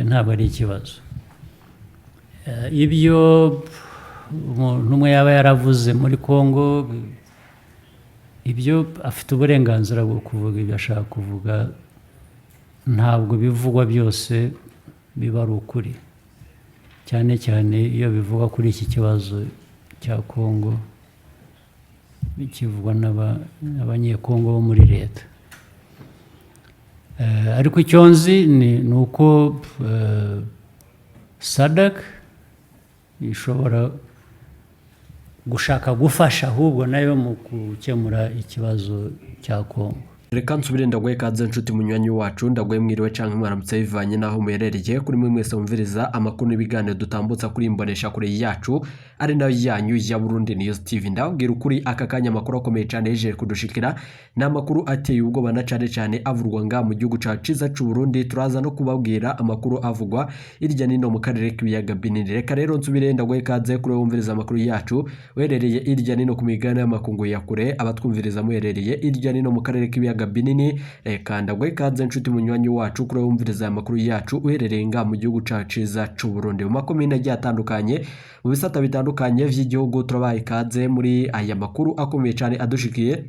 Ntabwo ari ikibazo. Ibyo umuntu umwe yaba yaravuze muri Congo, ibyo afite uburenganzira bwo kuvuga ibyo ashaka kuvuga. Ntabwo bivugwa byose biba ari ukuri, cyane cyane iyo bivugwa kuri iki kibazo cya Congo, bikivugwa n'Abanyekongo bo muri leta. Ariko icyo nzi ni uko SADC ishobora gushaka gufasha ahubwo nayo mu gukemura ikibazo cya Kongo. Reka nsubire ndaguhe ikaze, nshuti munywanyi wacu. Ndaguhe mwiriwe canke mwaramutse, bivanye n'aho muherereye. Kuri mwe mwese mumviriza amakuru n'ibiganiro dutambutsa kuri imbonesha kure yacu, ari nayo yanyu ya Burundi News TV, ndababwira ukuri, aka kanya amakuru akomeye cane yejeje kudushikira ni amakuru ateye ubwoba, na cane cane avurwa nga mu gihugu cacu ciza c'u Burundi. Turaza no kubabwira amakuru avugwa hirya nino mu karere k'ibiyaga binini. Reka rero nsubire ndaguhe ikaze kuri wumviriza amakuru yacu uherereye hirya nino ku migabane y'amakungu ya kure, abatwumviriza muherereye hirya nino mu karere k'ibiyaga binini. Reka ndaguhe ikaze, nshuti munywanyi wacu, kuri wumviriza aya makuru yacu uherereye nga mu gihugu cacu ciza c'u Burundi, mu makomine agiye atandukanye, mu bisata bitandukanye vy'igihugu. Turabaha ikaze muri aya makuru akomeye cane adushikiye.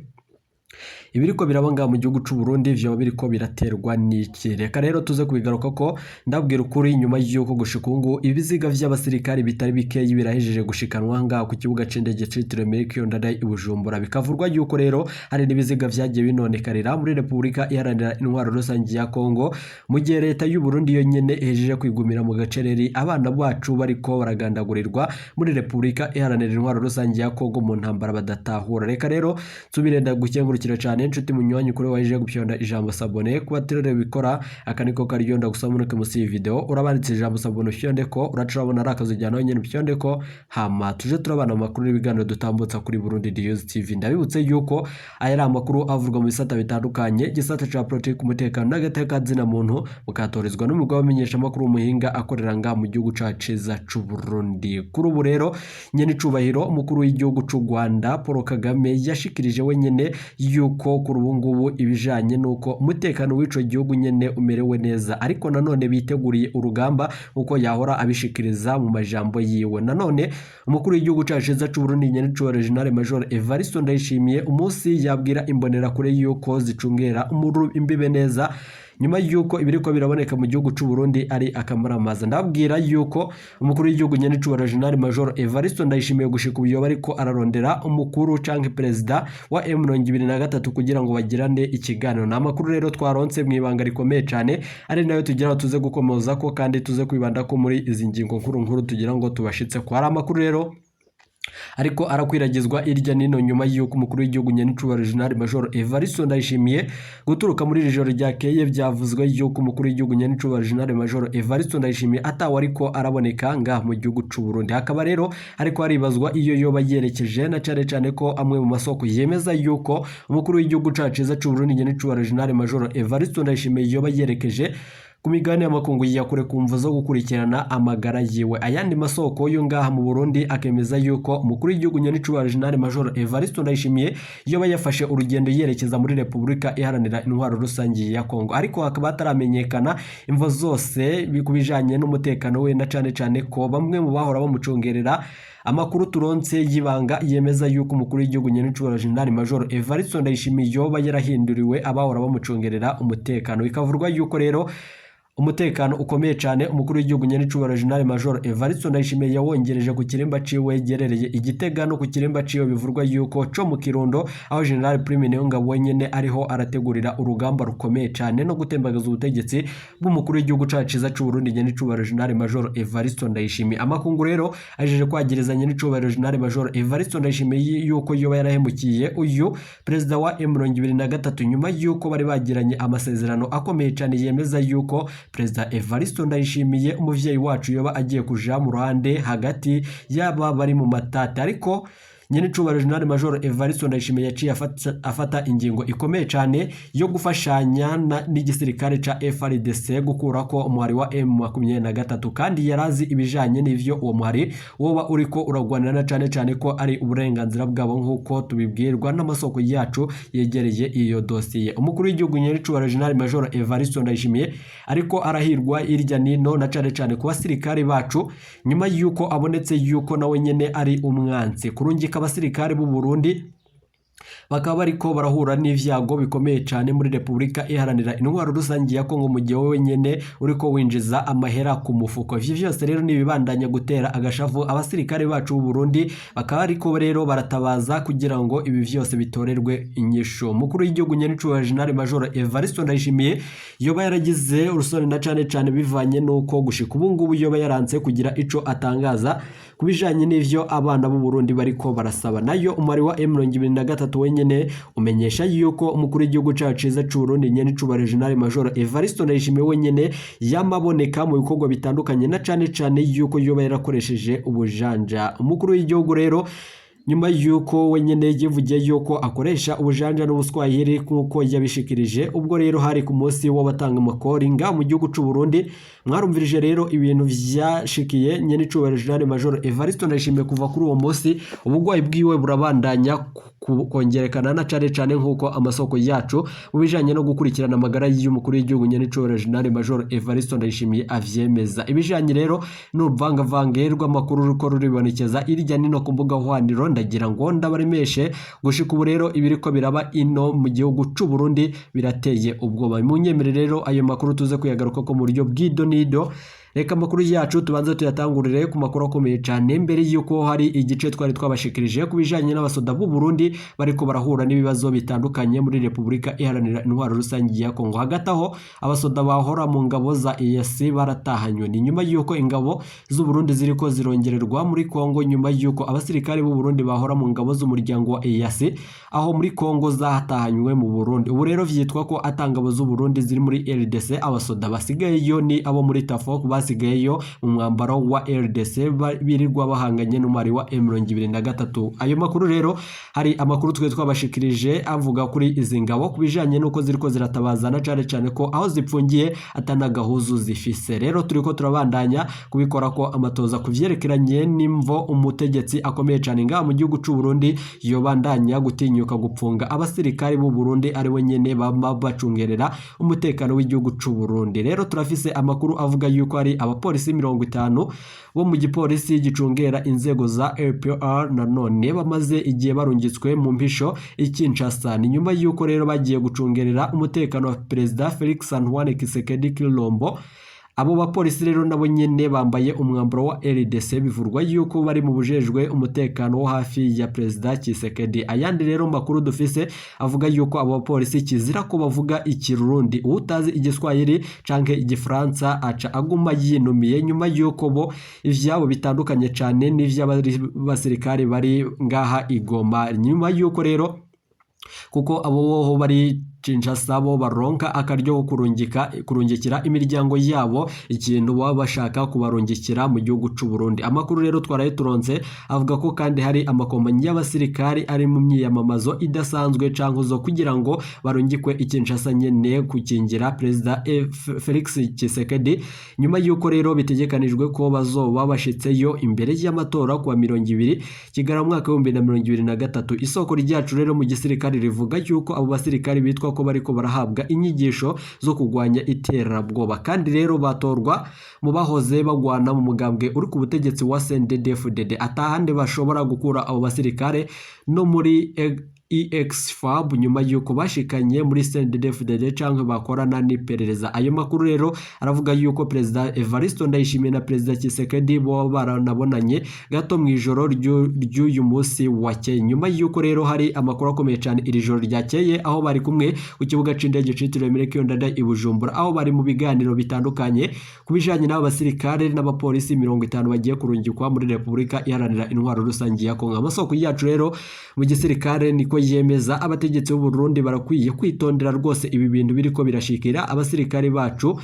Ibiriko biraba ngaha mu gihugu c'u Burundi vyoba biriko biraterwa n'iki? Reka rero tuze kubigaruka ko ndabwira ukuri, nyuma y'uko gushika ubu ngubu ibiziga vy'abasirikari bitari bikeyi birahejeje gushikanwa ngaha ku kibuga c'indege citiriwe Melchior Ndadaye i Bujumbura, bikavurwa yuko rero hari n'ibiziga vyagiye binonekarira muri Repubulika Iharanira Intwaro Rusange ya Kongo, mu gihe leta y'u Burundi yo nyene ihejeje kwigumira mu gacereri, abana bacu bariko baragandagurirwa muri Repubulika Iharanira Intwaro Rusange ya Kongo mu ntambara badatahura. Reka rero nsubire ndagukengurukira cane, nshuti munywanyi, kuri waje gupyonda ijambo s'abonner. Kuba tirere bikora, aka niko karyo ndagusaba munuke musi iyi video urabanditse ijambo s'abonner, ufyonde ko uraca urabona ari akazu jyana nyene, ufyonde ko, hama tuje turabana mu makuru n'ibiganiro dutambutsa kuri Burundi News TV. Ndabibutse yuko aya ari amakuru avurwa mu bisata bitandukanye, igisata ca politiki, umutekano n'agateka zina muntu, mukatorizwa n'umugwi w'abamenyesha amakuru w'umuhinga akorera ngaha mu gihugu cacu ciza c'u Burundi. Kuri ubu rero, nyene icubahiro umukuru w'igihugu c'u Rwanda Paul Kagame yashikirije wenyene yuko kuri ubu ngubu ibijanye n'uko umutekano w'ico gihugu nyene umerewe neza, ariko nanone biteguriye urugamba nkuko yahora abishikiriza mu majambo yiwe. Nanone umukuru w'igihugu cacu ciza c'u Burundi, nyene icubahiro General Major Evariste Ndayishimiye, umunsi yabwira imbonerakure yuko zicungera imbibe neza, nyuma yuko ibiriko biraboneka mu gihugu c'u Burundi ari akamaramaza. Ndabwira yuko umukuru w'igihugu nyene icubahiro General Major Evariste Ndayishimiye gushika ubu yoba ariko ararondera umukuru canke perezida wa M23 kugira ngo bagirane ikiganiro. Ni amakuru rero twaronse mu ibanga rikomeye cane, ari nayo tugira ngo tuze gukomoza ko kandi tuze kwibanda ko muri izi ngingo nkuru nkuru tugira ngo tubashitse ko. Hari amakuru rero ariko arakwiragizwa irya nino nyuma y'uko umukuru w'igihugu nyenicubahiro General Major Evariste Ndayishimiye guturuka muri iri joro ryakeye, byavuzwe y'uko umukuru w'igihugu nyenicubahiro General Major Evariste Ndayishimiye atawe ariko araboneka ngaha mu gihugu c'u Burundi. Hakaba rero ariko haribazwa iyo yoba yerekeje, na cane cane ko amwe mu masoko yemeza yuko umukuru w'igihugu cacu ciza c'u Burundi nyenicubahiro General Major Evariste Ndayishimiye yoba yerekeje ku migabane y'amakungu ya kure ku mvo zo gukurikirana amagara yiwe. Ayandi masoko yo ngaha mu Burundi akemeza yuko umukuru w'igihugu nyenicubahiro General Major Evariste Ndayishimiye yoba yafashe urugendo yerekeza muri Repubulika Iharanira Intwaro Rusange ya Kongo, ariko hakaba hataramenyekana imvo zose ku bijanye n'umutekano we, na cane cane ko bamwe mu bahora bamucungerera, amakuru turonse y'ibanga yemeza yuko umukuru w'igihugu nyenicubahiro General Major Evariste Ndayishimiye yoba yarahinduriwe abahora bamucungerera umutekano. Bikavurwa yuko rero umutekano ukomeye cyane umukuru w'igihugu nyenicubahiro General Major Evariste Ndayishimiye yawongereje ku kirimba ciwe gerereye Igitega no ku kirimba ciwe bivurwa yuko co mu Kirundo, aho General Prime Niyongabo wenyene ariho arategurira urugamba rukomeye cyane no gutembagaza ubutegetsi bw'umukuru w'igihugu cacu ciza c'u Burundi nyenicubahiro General Major Evariste Ndayishimiye. Amakungu rero ajeje kwagiriza nyenicubahiro General Major Evariste Ndayishimiye yuko yoba yarahemukiye uyu perezida wa M23, nyuma yuko bari bagiranye amasezerano akomeye cyane yemeza yuko perezida Evariste Ndayishimiye, umuvyeyi wacu, yoba agiye kuja mu ruhande hagati yaba bari mu matata, ariko Nyenicubahiro General Major Evariste Ndayishimiye yaciye afata ingingo ikomeye cane yo gufashanya n'igisirikare ca FARDC gukurako umuhari wa M23, kandi yarazi ibijanye n'ivyo uwo muhari woba uriko uragwanira, na cane cane ko ari uburenganzira bwabo nk'uko tubibwirwa n'amasoko yacu yegereye iyo dosiye. Umukuru w'igihugu Nyenicubahiro General Major Evariste Ndayishimiye ariko arahirwa irya nino, na cane cane ku basirikare bacu, nyuma yuko abonetse yuko nawe nyene ari umwansi kurungika abasirikare b'u Burundi bakaba bariko barahura n'ivyago bikomeye cane muri Repubulika Iharanira Intwaro Rusange ya Kongo, mu gihe wowe nyene uriko winjiza amahera ku mufuko. Ivyo vyose rero ni ibibandanya gutera agashavu abasirikare bacu b'u Burundi, bakaba ariko rero baratabaza kugira ngo ibi vyose bitorerwe inyishu. Umukuru w'igihugu Nyenicubahiro General Major Evariste Ndayishimiye yoba yaragize urusoni, na cane cane bivanye n'uko gushika ubu ngubu yoba yaranse kugira ico atangaza ku bijanye n'ivyo abana b'u Burundi bariko barasaba. Nayo umwari wa M23 wenyene umenyesha yuko umukuru w'igihugu cacu ciza c'u Burundi Nyenicubahiro General Major Evariste Ndayishimiye wenyene yamaboneka mu bikorwa bitandukanye, na cane cane yuko yoba yarakoresheje ubujanja. Umukuru w'igihugu rero, nyuma yuko wenyene yivugiye yuko akoresha ubujanja n'ubuswahili nk'uko yabishikirije ubwo rero hari ku munsi w'abatanga amakori nga mu gihugu c'u Burundi, mwarumvirije rero ibintu vyashikiye Nyenicubahiro General Major Evariste Ndayishimiye. Kuva kuri uwo munsi ubugwayi bwiwe burabandanya kongerekana, na cane cane nk'uko amasoko yacu mu bijanye no gukurikirana amagara y'umukuru w'igihugu Nyenicubahiro General Major Evariste Ndayishimiye avyemeza. Ibijanye rero n'uruvangavange rw'amakuru ruko ruribonekeza irya nino ku mbuga hwaniro, ndagira ngo ndabaremeshe, gushika ubu rero ibiriko biraba ino mu gihugu c'u Burundi birateye ubwoba. Munyemere rero ayo makuru tuze kuyagaruka ko mu buryo bw'ido nido. Reka amakuru yacu tubanze tuyatangurire ku makuru akomeye cyane, mbere y'uko hari igice twari twabashikirije ku bijanye n'abasoda b'u Burundi bariko barahura n'ibibazo bitandukanye muri Repubulika Iharanira Intwaro Rusange ya Kongo. Hagati aho, abasoda bahora mu ngabo za EAC baratahanywe. Ni nyuma y'uko ingabo z'u Burundi ziriko zirongererwa muri Kongo, nyuma y'uko abasirikare b'u Burundi bahora mu ngabo z'umuryango wa EAC aho muri Kongo zatahanywe mu Burundi. Ubu rero vyitwa ko ata ngabo z'u Burundi ziri muri RDC. Abasoda basigayeyo ni abo muri TAFOC basigayeyo mu mwambaro wa RDC, birirwa bahanganye n'umwari wa M23. Ayo makuru rero, hari amakuru twe twabashikirije avuga kuri izi ngabo ku bijanye n'uko ziriko ziratabazana, cane cane ko aho zipfungiye atanagahuzu zifise. Rero turiko turabandanya kubikora ko amatoza kuvyerekeranye n'imvo umutegetsi akomeye cane ngaha mu gihugu c'u Burundi yobandanya gutinyuka gupfunga abasirikari b'u Burundi ari we nyene bama bacungerera umutekano w'igihugu c'u Burundi. Rero turafise amakuru avuga yuko hari abapolisi 50 bo mu gipolisi gicungera inzego za RPR nanone bamaze igihe barungitswe mu mpisho i Kinshasa. Ni nyuma yuko rero bagiye gucungerera umutekano wa Perezida Felix Antoine Tshisekedi Tshilombo. Abo bapolisi rero nabo nyene bambaye umwambaro wa RDC, bivurwa yuko bari mu bujejwe umutekano wo hafi ya Perezida Tshisekedi. Ayandi rero makuru dufise avuga yuko abo bapolisi kizira ko bavuga ikirundi, utazi igiswahili canke igifaransa aca aguma yinumiye, nyuma yuko bo ivyabo bitandukanye cane n'ivy'abasirikare bari ngaha i Goma, nyuma yuko rero kuko abo boho bari Kinshasa bo baronka akaryo ko kurungikira imiryango yabo ikintu baba bashaka kubarungikira mu gihugu c'u Burundi. Amakuru rero twaraye turonse avuga ko kandi hari amakompanyi y'abasirikari ari mu myiyamamazo idasanzwe cankuzo kugira ngo barungikwe i Kinshasa nyene gukingira Perezida Felix Tshisekedi, nyuma yuko rero bitegekanijwe ko bazoba bashitseyo imbere y'amatora kuwa 20 Kigarama mwaka 2023. Isoko ryacu rero mu gisirikare rivuga yuko abo basirikari bitwa ko bariko barahabwa inyigisho zo kurwanya iterabwoba, kandi rero batorwa mu bahoze bagwana mu mugambwe uri ku butegetsi wa CNDD-FDD. Atahandi bashobora gukura abo basirikare no muri EXFAB, nyuma yuko bashikanye muri CNDD-FDD canke bakorana n'iperereza. Ayo makuru rero aravuga yuko Perezida Evariste Ndayishimiye na Perezida Tshisekedi bo baranabonanye gato mu ijoro ry'uyu munsi wakeye, nyuma yuko rero hari amakuru akomeye cyane iri joro ryakeye aho bari kumwe ku kibuga c'indege citiriwe Melchior Ndadaye i Bujumbura, aho bari mu biganiro bitandukanye ku bijanye n'abo basirikare n'abapolisi 50 bagiye kurungikwa muri Repubulika Iharanira Intwaro Rusange ya Kongo. Amasoko yacu rero mu gisirikare niko yemeza. Abategetsi b'u Burundi barakwiye kwitondera rwose ibi bintu biriko birashikira abasirikare bacu.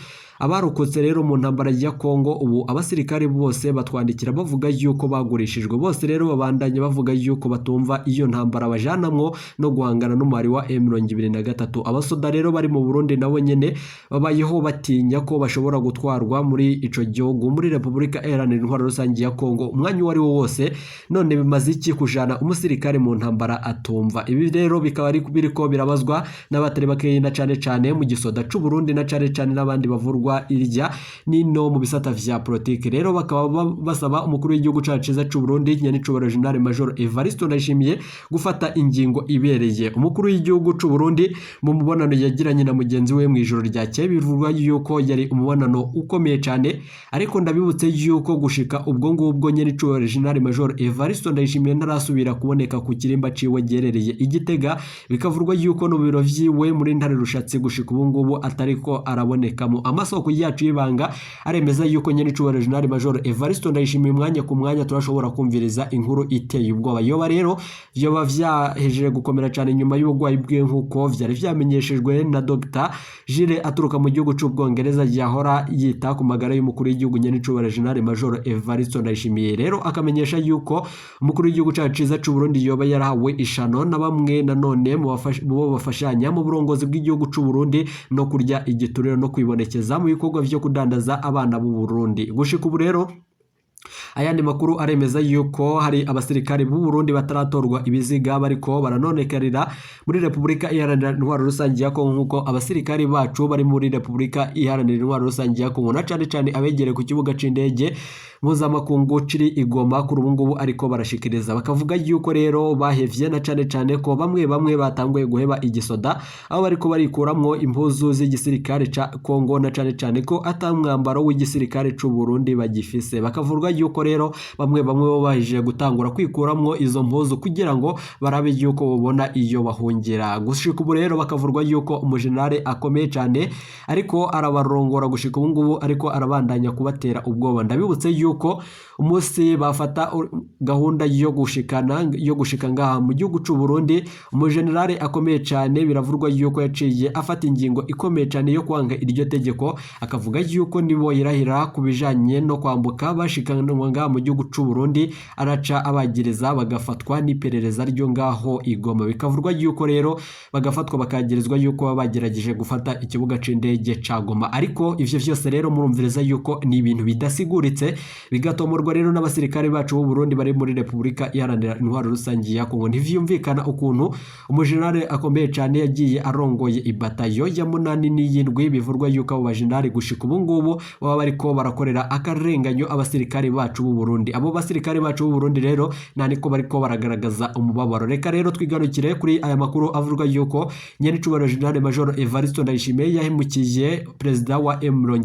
Abarokotse rero mu ntambara ya Kongo ubu abasirikare bose batwandikira bavuga yuko bagurishijwe. Bose rero babandanye bavuga yuko batumva iyo ntambara bajanamwo no guhangana n'umubare wa M23. Abasoda rero bari mu Burundi nabo nyene babayeho batinya ko bashobora gutwarwa muri ico gihugu, muri Repubulika Iharanira Intwaro Rusange ya Kongo, umwanya uwo ari wo wose. None bimaze iki kujana umusirikare mu ntambara atumva? Ibi rero bikaba biriko birabazwa n'abatari bakeyi, na cane cane mu gisoda c'u Burundi, na cane cane n'abandi bavurwa irya nino mu bisata vya politike. Rero bakaba basaba umukuru w'igihugu cacu ciza c'u Burundi, nyenicubahiro General Major Evariste Ndayishimiye, gufata ingingo ibereye. Umukuru w'igihugu c'u Burundi mu mubonano yagiranye na mugenzi we mu ijoro ryakeye, bivugwa yuko yari umubonano ukomeye cane, ariko ndabibutse yuko gushika ubwo ngubwo nyenicubahiro General Major Evariste Ndayishimiye ntarasubira kuboneka ku kirimba ciwe giherereye i Gitega. Bikavurwa yuko no biro vyiwe muri Ntare Rushatsi gushika ubu ngubu atariko arabonekamo. Amasoko yacu y'ibanga aremeza yuko nyenicubahiro General Major Evariste Ndayishimiye umwanya ku mwanya turashobora kumviriza inkuru iteye ubwoba. Yoba rero vyoba vyahejeje gukomera cane nyuma y'ubugwayi bwe, nk'uko vyari vyamenyeshejwe na Dr Jire aturuka mu gihugu c'Ubwongereza yahora yita ku magara y'umukuru w'igihugu nyenicubahiro General Major Evariste Ndayishimiye. Rero akamenyesha yuko umukuru w'igihugu cacu ciza c'u Burundi yoba yarahawe ishano na bamwe nanone mu bo bafashanya mu burongozi bw'igihugu c'u Burundi, no kurya igituriro no kwibonekeza mu bikorwa vyo kudandaza abana b'u Burundi. Gushika ubu rero ayandi makuru aremeza yuko hari abasirikare b'u Burundi bataratorwa ibiziga bariko baranonekarira muri Repubulika Iharanira Intwaro Rusange ya Kongo, nkuko abasirikare bacu bari muri Repubulika Iharanira Intwaro Rusange ya Kongo, na cane cane abegereye ku kibuga c'indege mpuzamakungu ciri i Goma kuri ubu ngubu ariko barashikiriza, bakavuga yuko rero bahevye, na cane cane ko bamwe bamwe batanguye guheba igisoda, aho bariko barikuramwo impuzu z'igisirikare ca Kongo, na cane cane ko ata mwambaro w'igisirikare c'u Burundi bagifise. Bakavurwa yuko rero bamwe bamwe bo bahije gutangura kwikuramwo izo mpuzu kugira ngo barabe yuko babona iyo bahungira. Gushika ubu rero bakavurwa yuko umujenerali akomeye cane ariko arabarongora gushika ubu ngubu, ariko arabandanya kubatera ubwoba. Ndabibutse yuko umunsi bafata gahunda yo gushikana yo gushika ngaha mu gihugu c'u Burundi, umujenerali akomeye cane biravurwa yuko yaciye afata ingingo ikomeye cane yo kwanga iryo tegeko, akavuga yuko nibo yirahira ku bijanye no kwambuka bashikanwa ngaha mu gihugu c'u Burundi, araca abagereza bagafatwa n'iperereza ryo ngaho i Goma. Bikavurwa yuko rero bagafatwa bakagerezwa yuko baba bagerageje gufata ikibuga c'indege ca Goma. Ariko ivyo vyose rero murumviriza yuko ni ibintu bidasiguritse, bigatomorwa rero n'abasirikare bacu b'u Burundi bari muri Repubulika Iharanira Intwaro Rusange ya Kongo. Ntivyumvikana ukuntu umujenerali akomeye cane yagiye arongoye ibatayo ya 8 n'iyindwi, bivurwa yuko abo bajenerali gushika ubu ngubu baba bariko barakorera akarenganyo abasirikare bacu b'u Burundi. Abo basirikare bacu b'u Burundi rero nta niko bariko baragaragaza umubabaro. Reka rero twigarukire kuri aya makuru avuga yuko nyenicubahiro General Major Evariste Ndayishimiye yahemukiye perezida wa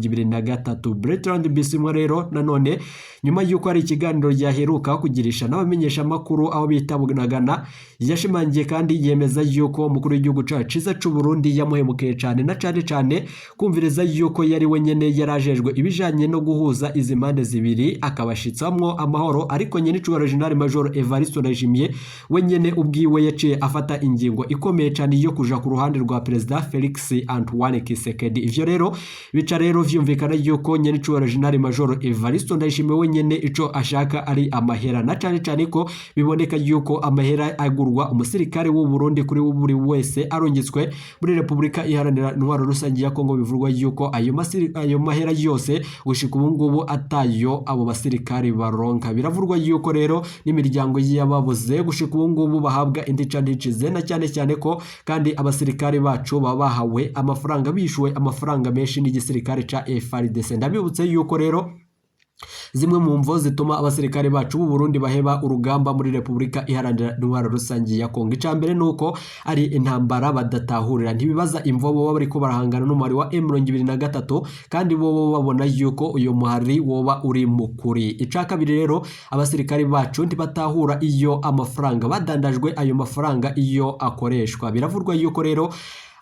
M23 Bertrand Bisimwa. Rero nanone nyuma yuko hari ikiganiro yaheruka kugirisha n'abamenyesha makuru aho bita Bunagana, yashimangiye kandi yemeza yuko umukuru w'igihugu cacu ciza c'u Burundi yamuhemukiye cane, na cane cane kumviriza yuko yari wenyene yarajejwe ibijanye no guhuza izi mpande zibiri akabashitsamwo amahoro. Ariko nyenicubahiro General Major Evariste Ndayishimiye wenyene ubwiwe yaciye afata ingingo ikomeye cane yo kuja ku ruhande rwa perezida Felix Antoine Tshisekedi. Ivyo rero bica rero vyumvikana yuko nyenicubahiro General Major Evariste Ndayishimiye wenyene ico ashaka ari amahera, na cane cane ko biboneka yuko amahera agurwa umusirikare w'u Burundi kuri buri wese arungitswe muri Repubulika Iharanira Intwaro Rusange ya Kongo, bivugwa yuko ayo mahera yose gushika ubu ngubu atayo abo basirikare baronka. Biravurwa yuko rero n'imiryango y'ababuze gushika ubu ngubu bahabwa indica nticize, na cyane cyane ko kandi abasirikare bacu baba bahawe amafaranga, bishuwe amafaranga menshi n'igisirikare ca FARDC. Ndabibutse yuko rero zimwe mu mvo zituma abasirikare bacu b'u Burundi baheba urugamba muri Repubulika Iharanira Intwaro Rusange ya Kongo, ica mbere nuko ari intambara badatahurira, ntibibaza imvo bo bariko barahangana n'umuhari wa M23 kandi bo babona yuko uyo muhari woba uri mukuri. Ica kabiri rero, abasirikare bacu ntibatahura iyo amafaranga badandajwe, ayo mafaranga iyo akoreshwa. Biravurwa yuko rero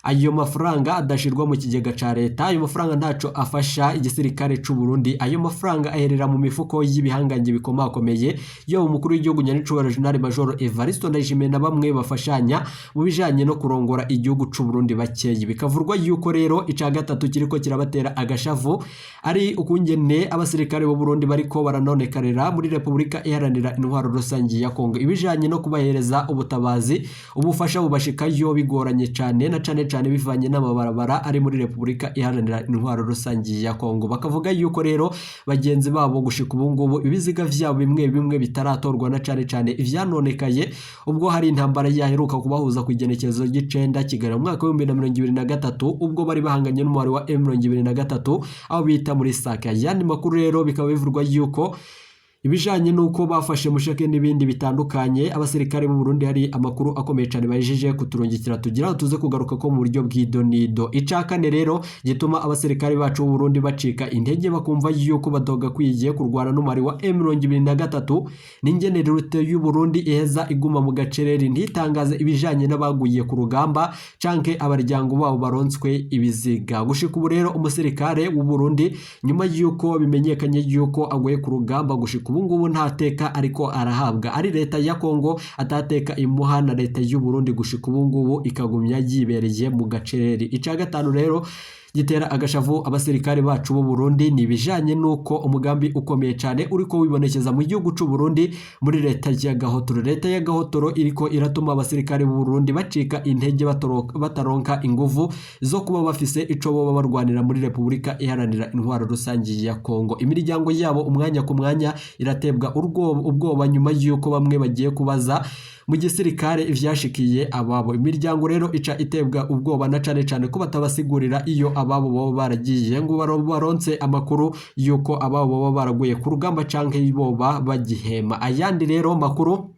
Ayo mafaranga adashirwa mu kigega ca leta, ayo mafaranga ntaco afasha igisirikare c'u Burundi, ayo mafaranga aherera mu mifuko y'ibihangange bikomakomeye, yo umukuru w'igihugu nyanicubahiro General Major Evariste Ndayishimiye na bamwe bafashanya mu bijanye no kurongora igihugu c'u Burundi bakeyi. Bikavurwa yuko rero ica gatatu kiriko kirabatera agashavu ari ukungene abasirikare b'u Burundi bariko baranonekarera muri Repubulika Iharanira Intwaro Rusangi ya Kongo, ibijanye no kubahereza ubutabazi, ubufasha bubashikayo bigoranye cane, na cane cane bivanye n'amabarabara ari muri Repubulika Iharanira Intwaro Rusangi ya Kongo. Bakavuga yuko rero bagenzi babo gushika ubu ngubu ibiziga vyabo bimwe bimwe bitaratorwa, na cane cane ivyanonekaye ubwo hari intambara yaheruka kubahuza ku igenekerezo ry'icenda Kigali mu mwaka w'2023, ubwo bari bahanganye n'umubare wa M23 aho bita muri Sake. Ayandi makuru rero bikaba bivurwa yuko ibijanye nuko bafashe musheke n'ibindi bitandukanye, abasirikare b'u Burundi hari amakuru akomeye cyane bajeje kuturungikira tugira tuze kugaruka ko mu buryo bw'idonido. Icakane rero gituma abasirikare bacu b'u Burundi bacika intege bakumva yuko badogakwiye kurwana n'umubare wa M23 n'ingene leta y'u Burundi iheza iguma mu gacereri ntitangaze ibijanye n'abaguye ku rugamba canke abaryango babo baronswe ibiziga. Gushika ubu rero umusirikare w'u Burundi nyuma yuko bimenyekanye yuko aguye ku rugamba, gushika ubu ngubu ntateka ariko arahabwa, ari leta ya Kongo atateka imuha na leta y'u Burundi gushika ubu ngubu ikagumya yibereye mu gacereri. Ica gatanu rero gitera agashavu abasirikare bacu b'u Burundi ni ibijanye nuko umugambi ukomeye cyane uriko wibonekeza mu gihugu c'u Burundi muri leta ya Gahotoro. Leta ya Gahotoro iriko iratuma abasirikare b'u Burundi bacika intege bataronka inguvu zo kuba bafise ico boba barwanira muri Repubulika Iharanira Intwaro Rusangi ya Kongo. Imiryango yabo umwanya ku mwanya iratebwa ubwoba nyuma y'uko bamwe bagiye kubaza mu gisirikare ivyashikiye ababo. Imiryango rero ica itebwa ubwoba na cane cane ko batabasigurira iyo ababo baba baragiye ngo baronse amakuru yuko ababo baba baraguye ku rugamba canke boba bagihema. Ayandi rero makuru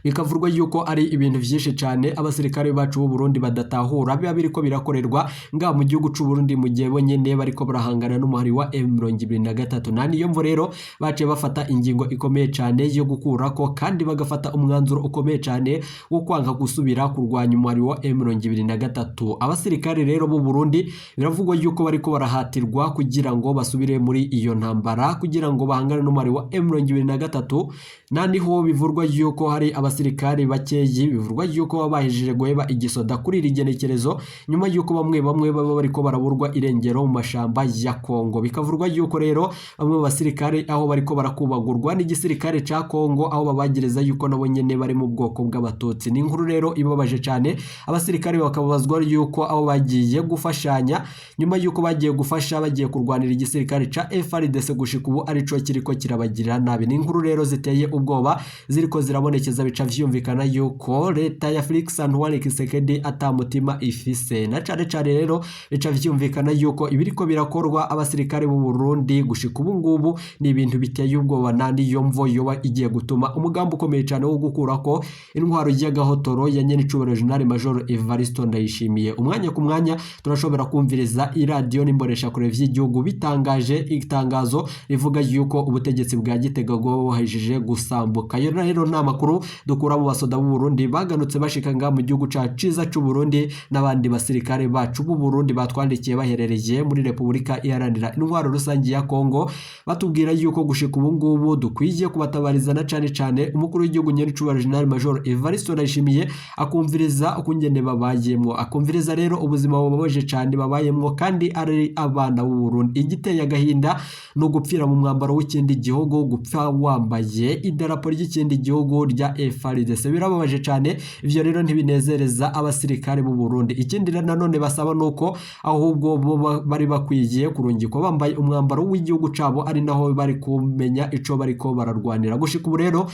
bikavurwa yuko ari ibintu vyinshi cyane abasirikare bacu b'u Burundi badatahura biba biriko birakorerwa nga mu gihugu c'u Burundi mu gihe bonyene bariko barahangana n'umuhari wa M23. Na niyo mvo rero baciye bafata ingingo ikomeye cyane yo gukurako kandi bagafata umwanzuro ukomeye cyane wo kwanka gusubira kurwanya umuhari wa M23. Abasirikare rero b'u Burundi biravugwa yuko bariko barahatirwa kugira ngo basubire muri iyo ntambara kugira ngo bahangane n'umuhari wa M23. Na niho bivurwa yuko hari abasirikare bakeyi bivurwa yuko babahejije guheba igisoda kuri iri genekerezo nyuma yuko bamwe bamwe baba bariko baraburwa irengero mu mashamba ya Kongo. Bikavurwa yuko rero bamwe mu basirikare aho bariko barakubagurwa n'igisirikare ca Kongo aho babagereza yuko nabo nyene bari mu bwoko bw'abatutsi. Ni inkuru rero ibabaje cyane, abasirikare bakababazwa yuko aho bagiye gufashanya nyuma yuko bagiye gufasha bagiye kurwanira igisirikare ca FARDC gushika ubu arico kiriko kirabagirira nabi. Ni inkuru rero ziteye ubwoba ziriko zirabonekeza, bica vyumvikana yuko leta ya Felix Antoine Tshisekedi atamutima ifise, na cane cane rero bica vyumvikana yuko ibiriko birakorwa abasirikare b'u Burundi gushika ubu ngubu ni ibintu biteye ubwoba, nandi yo mvo yoba igiye gutuma umugambi ukomeye cane wo gukurako intwaro y'agahotoro ya nyenicubahiro General Major Evariste Ndayishimiye. Umwanya ku mwanya turashobora kumviriza iradiyo n'imbonesha kure vy'igihugu bitangaje itangazo rivuga yuko ubutegetsi bwa Gitega bwohejije gusambuka. Yo rero nta makuru dukura mu basoda b'u Burundi baganutse bashika nga mu gihugu ca ciza c'u Burundi n'abandi basirikare bacu b'u Burundi batwandikiye baherereye muri Repubulika Iharanira Intwaro Rusangi ya Kongo batubwira yuko gushika ubu ngubu dukwiye kubatabariza na cane cane umukuru w'igihugu nyenicubahiro General Major Evariste Ndayishimiye akumviriza ukungene babayemwo, akumviriza rero ubuzima bubabaje cane babayemwo kandi ari abana b'u Burundi. Igiteye agahinda no gupfira mu mwambaro w'ikindi gihugu, gupfa wambaye idarapo ry'ikindi gihugu rya FARDC birababaje cyane. Ivyo rero ntibinezereza abasirikare b'u Burundi. Ikindi nanone basaba nuko ahubwo bo bari bakwiye kurungikwa bambaye umwambaro w'igihugu cabo ari naho bari kumenya ico bariko bararwanira. Gushika ubu rero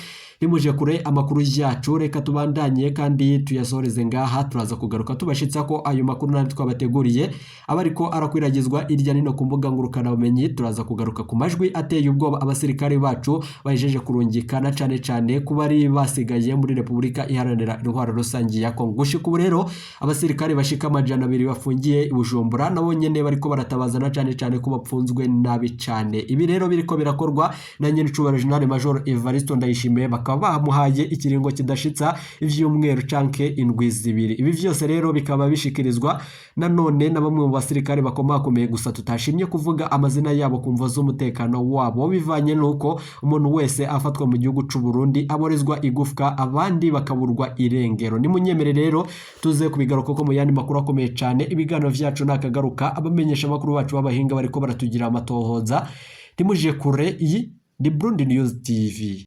nimuje kure amakuru yacu, reka tubandanye kandi tuyasoreze ngaha, turaza kugaruka tubashitsa ko ayo makuru nandi twabateguriye abariko arakwiragizwa irya nino ku mbuga ngurukana bumenyi. Turaza kugaruka ku majwi ateye ubwoba abasirikare bacu bajeje kurungikana cane cane kuba ari basigaye basigaye muri Repubulika Iharanira Intwaro Rusangi ya Kongo. Gushika ubu rero, abasirikare bashika 200 bafungiye i Bujumbura nabo nyene bariko baratabazana cane cane ko bapfunzwe nabi cane. Ibi rero biriko birakorwa na nyenicubahiro General Major Evaristo Ndayishimiye, bakaba bamuhaye ikiringo kidashitsa ivyumweru canke indwi 2. Ibi vyose rero bikaba bishikirizwa nanone na bamwe mu basirikare bakomakomeye, gusa tutashimye kuvuga amazina yabo ku mvo z'umutekano wabo, bivanye n'uko umuntu wese afatwa mu gihugu c'u Burundi aborezwa igufwa, abandi bakaburwa irengero. Nimunyemere rero tuze kubigaruka ko mu yandi makuru akomeye cane. Ibiganiro vyacu nakagaruka, abamenyesha amakuru bacu b'abahinga bariko baratugira amatohoza. Ntimuje kure, iyi ni Burundi News TV.